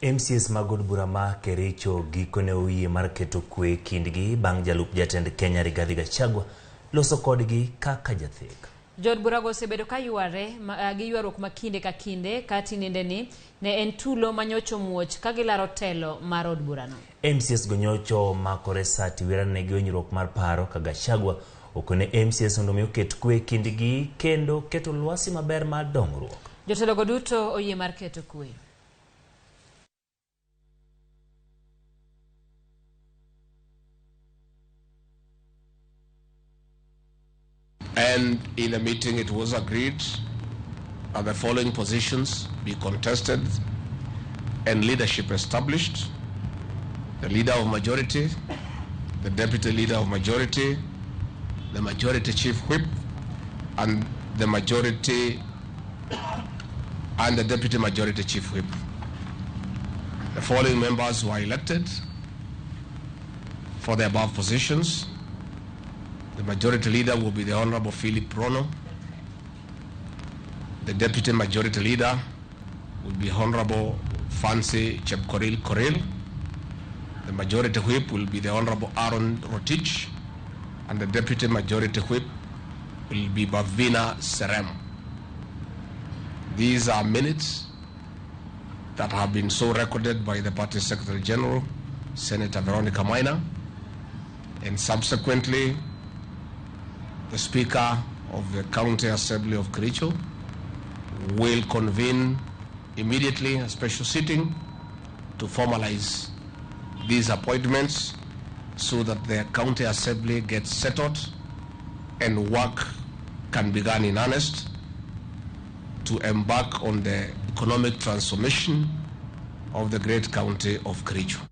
MCAs mag od bura ma Kericho gikone oyie mar keto kwe kindgi bang' jalup jatend Kenya Rigathi Gachagua loso kodgi kaka jathek. Jood burago osebedo ka yware gi ywaruok ma kinde ka kinde ka tinendeni ne en tulo manyocho muoch ka gilaro telo mar od burano. MCAs go nyocho makore sati wirane gi winjruok mar paro ka Gachagua okone MCAs mondo mi oket kwe kindgi kendo keto lwasi maber mar dongruok. Jotelogo duto oyie mar keto kwe. And in the meeting, it was agreed that the following positions be contested and leadership established: the leader of majority, the deputy leader of majority, the majority chief whip, and the majority and the deputy majority chief whip. The following members were elected for the above positions. The majority leader will be the Honorable Philip Rono. The deputy majority leader will be Honorable Fancy Chepkorir Korir. The majority whip will be the Honorable Aaron Rotich, and the deputy majority whip will be Bavina Serem. These are minutes that have been so recorded by the party Secretary General, Senator Veronica Maina, and subsequently the Speaker of the County Assembly of Kericho will convene immediately a special sitting to formalize these appointments so that the County Assembly gets settled and work can begin in earnest to embark on the economic transformation of the great county of Kericho.